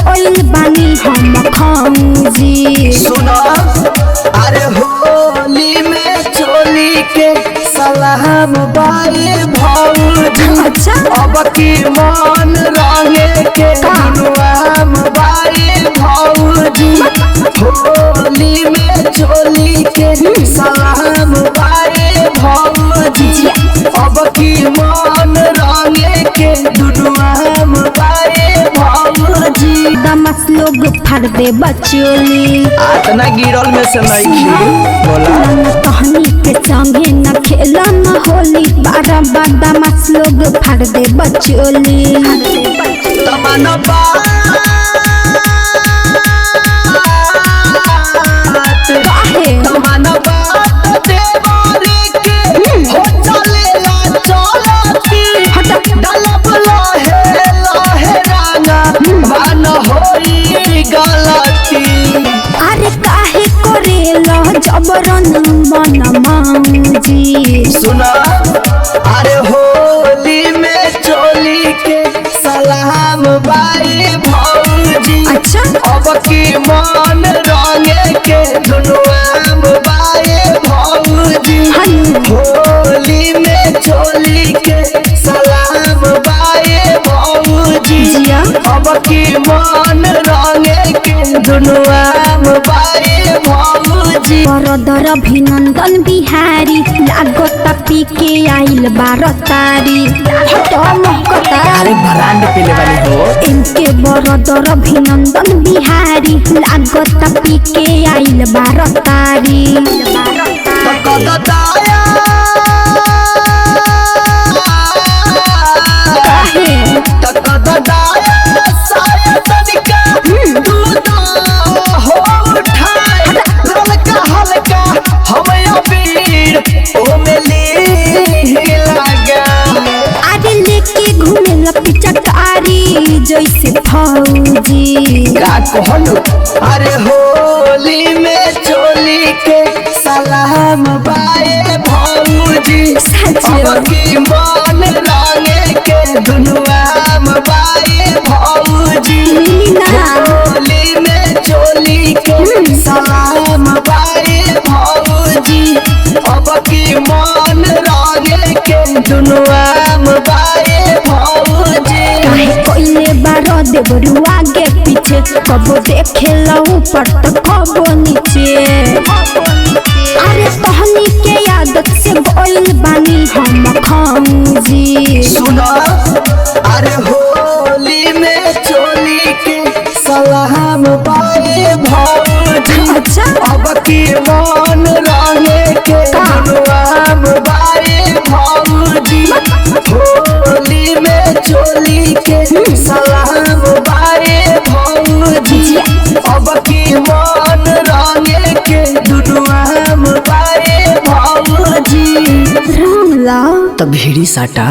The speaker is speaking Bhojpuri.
गइल बानी हम खौजी। सुनो, अरे होली में चोली के सलाम बाई भौजी। अच्छा। अब की मन रंगे के दुनुआम बाई भौजी। होली में चोली के सलाम बाई भौजी। अब की मन रंगे के दुनुआम बाई भौजी। दमस लोग फाड़ दे बचोली। आतना गिरल में से नहीं बोला। तहनी के संगे न खेला न होली, बारह बदमाश लोग फाड़ दे बचोली। तमन बात, काहे? तमन बात देवारी के हो चलेला चलती। डलब लहे लहे राना मान होई गलती। अरे काहे करेला जबरन मन मांजी। सुना, अरे होली में चोली के सलाम बाई भौजी। अच्छा। अब की मन रंगे के दुनुआम बाई भौजी। हनु। होली में चोली के सलाम बाई भौजी। जिया। अब की मन रंगे के दुनुआम बाई भौजी। बरदर अभिनंदन बिहारी लागत पी के आइल 12 तारी। हट महकता। अरे ब्रांड पीले वाली हो। इनके बरदर अभिनंदन बिहारी लागत पी के आइल 12 तारी। कददाया, काहे? तकददाया साया तनिका दूध हो उठाए हल्का हल्का हम अबीर ओ मिली लगा। अरे लेके घूमेला पिचकारी जैसे फौजी। का कहलू? अरे होली में चोली के सलाम बाए भौजी। सच। अब की मन रंगे के दुनुआम बाए भौजी। मिली ना। होली में चोली के सलाम बाए भौजी। अब की मन रंगे के दुनुआम बाए भौजी। काहे कोइले बारो देवरू आगे पीछे, कबो देखे ऊपर तो कबो नीचे। अरे तहनी के आदत से गइल बानी हम खौजी। सुना, अरे होली में चोली के सलाम बाए भौजी। अच्छा। अब की मन रंगे के दुनुआम बाए भौजी। होली में चोली के सलाम बाए भौजी। अब की मन रंगे के दुनुआम बाए भौजी। रंग ला। तब भीड़ी साटा।